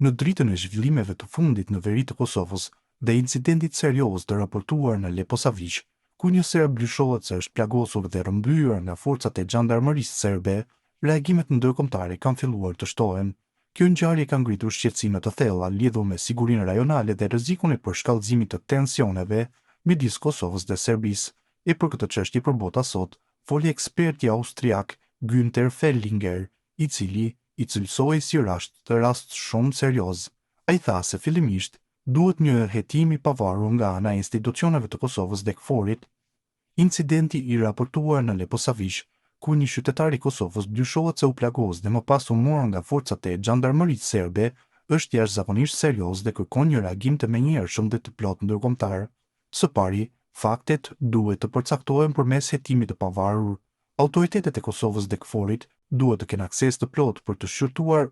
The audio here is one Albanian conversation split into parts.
Në dritën e zhvillimeve të fundit në veri të Kosovës dhe incidentit serioz të raportuar në Leposaviq, ku një serb dyshohet se është plagosur dhe rrëmbyer nga forcat e xhandarmërisë serbe, reagimet ndërkombëtare kanë filluar të shtohen. Kjo ngjarje ka ngritur shqetësime të thella lidhur me sigurinë rajonale dhe rrezikun e përshkallëzimit të tensioneve midis Kosovës dhe Serbisë. E për këtë çështje për Bota sot, foli eksperti austriak Günter Fellinger, i cili i cilësoi si rast rast shumë serioz. Ai tha se fillimisht duhet një hetim i pavarur nga ana e institucioneve të Kosovës dhe KFOR-it. Incidenti i raportuar në Leposaviq, ku një qytetar i Kosovës dyshohet se u plagos dhe më pas u mor nga forcat e xhandarmërisë serbe, është jashtëzakonisht serioz dhe kërkon një reagim të menjëhershëm dhe të plotë ndërkombëtar. Së pari, faktet duhet të përcaktohen përmes hetimit të pavarur. Autoritetet e Kosovës dhe KFOR-it duhet të kenë akses të plotë për të shqyrtuar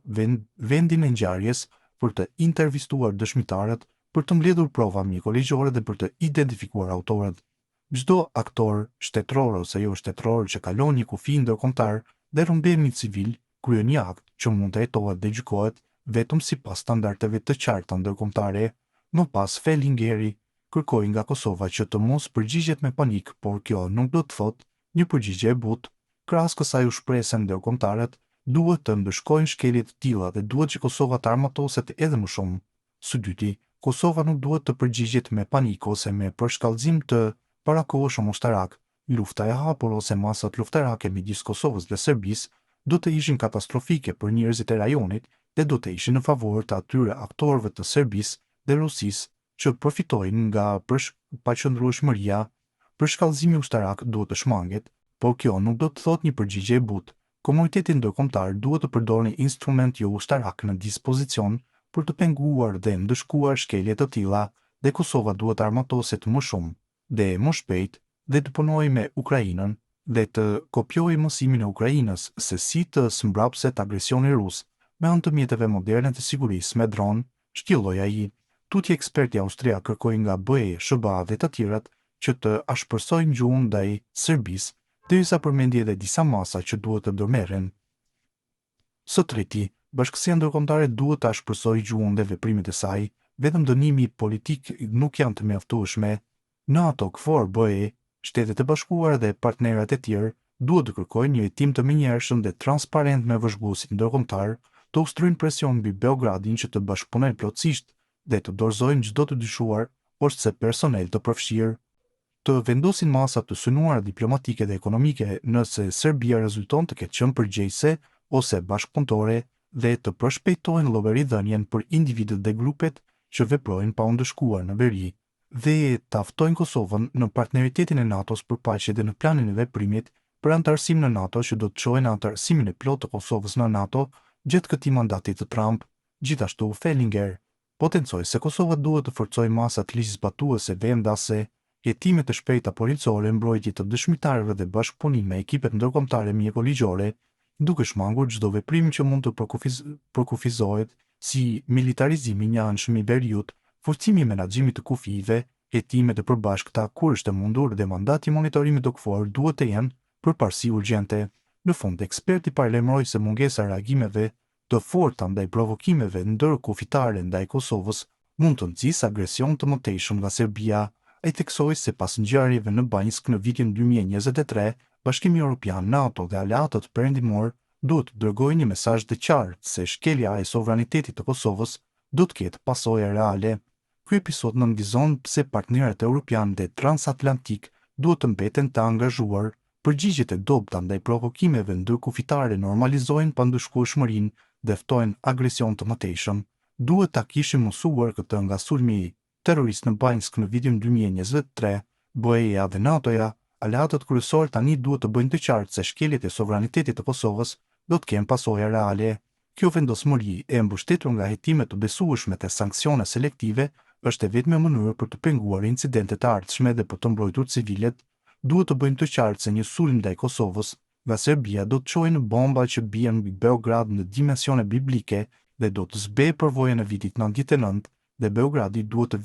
vendin e ngjarjes, për të intervistuar dëshmitarët, për të mbledhur prova mjekoligjore dhe për të identifikuar autorët. Çdo aktor, shtetëror ose jo shtetëror që kalon një kufi ndërkombëtar dhe rrëmben një civil, kryen një akt që mund të hetohet dhe gjykohet vetëm sipas standardeve të qarta ndërkombëtare. Më pas Fellingeri kërkoi nga Kosova që të mos përgjigjet me panik, por kjo nuk do të thotë një përgjigje e butë. Krahas kësaj u shpreh se ndërkombëtarët duhet të ndëshkojnë shkelje të tilla dhe duhet që Kosova të armatoset edhe më shumë. Së dyti, Kosova nuk duhet të përgjigjet me panik ose me përshkallëzim të parakohshëm ushtarak. Lufta e hapur ose masat luftarake midis Kosovës dhe Serbisë do të ishin katastrofike për njerëzit e rajonit dhe do të ishin në favor të atyre aktorëve të Serbisë dhe Rusisë që përfitojnë nga paqëndrueshmëria. Përshkallëzimi ushtarak duhet të shmanget, por kjo nuk do të thotë një përgjigje e butë. Komuniteti ndërkombëtar duhet të përdorë një instrument jo ushtarak në dispozicion për të penguar dhe ndëshkuar shkelje të tilla dhe Kosova duhet të armatoset më shumë dhe më shpejt dhe të punojë me Ukrainën dhe të kopjojë mësimin e Ukrainës se si të zmbrapset agresioni rus me anë të mjeteve moderne të sigurisë me dronë, shtjelloi ai. Tutje eksperti austriak kërkoi nga BE, SHBA dhe të tjerat që të ashpërsojnë gjuhën ndaj Serbisë, derisa përmendi edhe disa masa që duhet të ndërmerren. Së treti, bashkësia ndërkombëtare duhet të ashpërsojë gjuhën dhe veprimet e saj, vetëm dënimi politik nuk janë të mjaftueshme. NATO, KFOR, BE, Shtetet e Bashkuara dhe partnerët e tjerë duhet të kërkojnë një hetim të menjëhershëm dhe transparent me vëzhguesit ndërkombëtarë, të ushtrojnë presion mbi Beogradin që të bashkëpunojë plotësisht dhe të dorëzojnë çdo të dyshuar ose personel të përfshirë. Të vendosin masa të synuara diplomatike dhe ekonomike nëse Serbia rezulton të ketë qenë përgjegjëse ose bashkëpunëtore dhe të përshpejtojnë llogaridhënien për individët dhe grupet që veprojnë pa u ndëshkuar në veri dhe ta ftojnë Kosovën në partneritetin e NATO-s për paqe dhe në planin e veprimit për anëtarësim në NATO që do të çojë në anëtarësimin e plotë të Kosovës në NATO gjatë këtij mandati të Trump. Gjithashtu, Fellinger potencoi se Kosova duhet të forcojë masat ligjzbatuese vendase, hetime të shpejta policore, mbrojtje të dëshmitarëve dhe bashkëpunim me ekipet ndërkombëtare mjeko-ligjore, duke shmangur çdo veprim që mund të përkufizohet si militarizim i njëanshëm i veriut, forcimi i menaxhimit të kufijve, hetime të përbashkëta kur është e mundur dhe mandati i monitorimit të KFOR duhet të jenë përparësi urgjente. Në fund, eksperti paralajmëroi se mungesa e reagimeve të forta ndaj provokimeve ndërkufitare ndaj Kosovës mund të nxisë agresion të mëtejshëm nga Serbia. Ai theksoi se pas ngjarjeve në Banjskë në vitin 2023, Bashkimi Europian, NATO dhe aleatët perëndimorë duhet të dërgojnë një mesazh të qartë se shkelja e sovranitetit të Kosovës do të ketë pasoja reale. Ky episod nënvizon pse partnerët europianë dhe transatlantikë duhet të mbeten të angazhuar. Përgjigjet e dobëta ndaj provokimeve ndërkufitare normalizojnë pandëshkueshmërinë dhe ftojnë agresion të mëtejshëm. Duhet ta kishim mësuar këtë nga sulmi terrorist në Banjskë në vitin 2023, BE-ja dhe NATO-ja, aleatët kryesorë tani duhet të bëjnë të qartë se shkeljet e sovranitetit të Kosovës do të kenë pasoja reale. Kjo vendosmëri, e mbështetur nga hetime të besueshme dhe sanksione selektive, është e vetmja mënyrë për të penguar incidente të ardhshme dhe për të mbrojtur civilët. Duhet të bëjmë të qartë se një sulm ndaj Kosovës nga Serbia do të çojë në bomba që bien mbi Beograd në dimensione biblike dhe do të zbehë përvojën e vitit 99 dhe Beogradi duhet të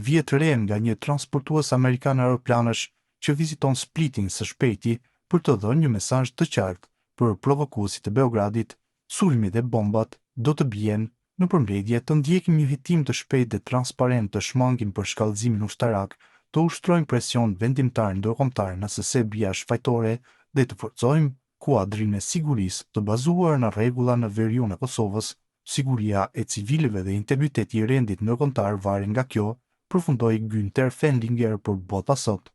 vihet re nga një transportues amerikan aeroplanësh që viziton Splitin së shpejti për të dhënë një mesazh të qartë për provokuesit e Beogradit, sulmi dhe bombat do të bien. Në përmbledhje, të ndjekim një hetim të shpejtë dhe transparent, të shmangim përshkallëzimin ushtarak, të ushtrojmë presion vendimtar ndërkombëtar nëse Serbia është fajtore dhe të forcojmë kuadrin e sigurisë të bazuar në rregulla në veriun e Kosovës. Siguria e civilëve dhe integriteti i rendit ndërkombëtar varen nga kjo, përfundoi Günther Fehlinger për Bota sot.